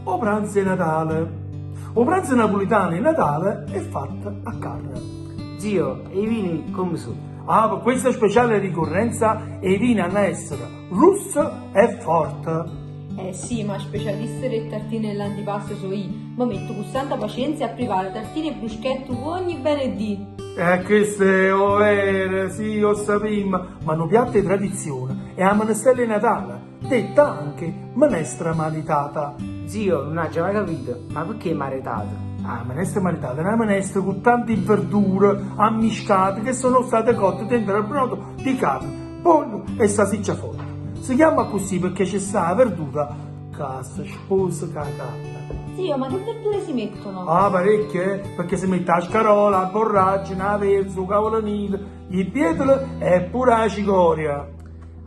'O pranzo 'e Natale. O pranzo napulitano 'e Natale è fatto a carne. Zio, e i vini comme so'? Ah, pe questa speciale ricorrenza 'e vini hanna essere russe e forte. Eh sì, ma 'a specialista d' 'e tartine 'e ll'antipasto so' io. Me metto cu santa pacienza a pripara' tartine e bruschette cu ogni bene 'e Dio. E chesto è overo, sì, 'o ssapimmo, ma nu piatto 'e tradizione è 'a menestella 'e Natale, detta anche menestra maritata. Zio, nun aggio mai capito, ma pecché maretata? A menestra maritata è na menestra cu tanti verdure ammiscate che sono state cotte dentro al brodo di carne, pollo e sasiccia forte. Si chiamma accussì pecché ce sta 'a verdura ca se sposa cu 'a carne. Zio, ma che verdure si mettono? Ah, parecchie, pecché se mette 'a scarola, 'a borragine, 'a verza, 'o cavolo niro, 'e bietole e pure 'a cicoria.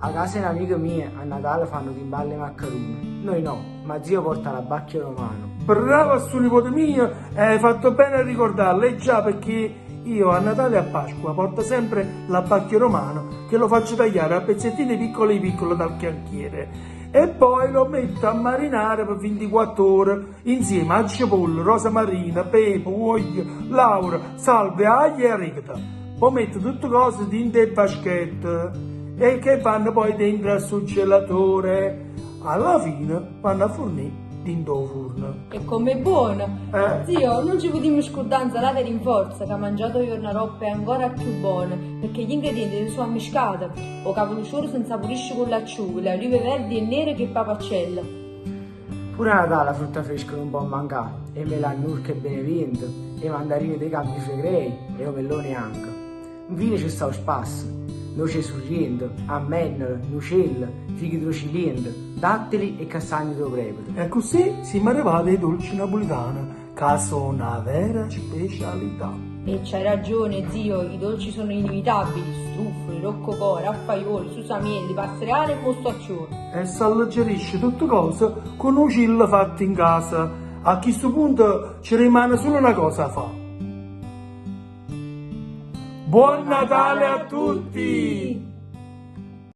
A casa 'e n'amico mio a Natale fanno timballo 'e maccarune. Noi no, ma zio porta l'abbacchio romano. Bravo a stu nipote mio, hai fatto bene a ricordarlo, e già perché io a Natale e a Pasqua porto sempre l'abbacchio romano che lo faccio tagliare a pezzettini piccoli piccoli dal chianchiere e poi lo metto a marinare per 24 ore insieme a cepolla, rosamarina, pepe, uoglio, lauro, salvia, aglio e arecheta. Po' metto tutte cose dint' 'e vaschette e che vanno poi dentro al surgelatore. Alla fine vanno a furnì dint' 'o furno. E comm'è buono! Eh. Zio, nun ce putimmo scurdà 'a 'nzalata 'e rinforzo ca mangiata 'o juorno aroppo è ancora cchiù bona pecché gli ingredienti se so' ammiscate. 'O cavoluciore se 'nsapurisce cu ll'acciughe, le aulive verdi e nere cu 'e papaccelle. Pure a Natale 'a frutta fresca nun po' mancà, 'e mele annurca 'e Beneviento, 'e mandarine dei Campi Flegrei e 'o mellone janco. Nfine ce sta 'o spasso, noce 'e Surriento, ammennole, nucelle, fiche d' 'o Ciliento, dattili e castagne d' 'o Prevete. E accussì simme arrivate 'e dolci napulitane, ca so' na vera specialità. E c'hai ragione, zio, i dolci sono inevitabili, struffoli, roccocò, raffaioli, susamielli, pastreale e mostaccioni. E s'alleggerisce tutte cose cu nu cillo fatto in casa. A chistu punto ce rimane sulo na cosa 'a fà. Buon Natale a tutti!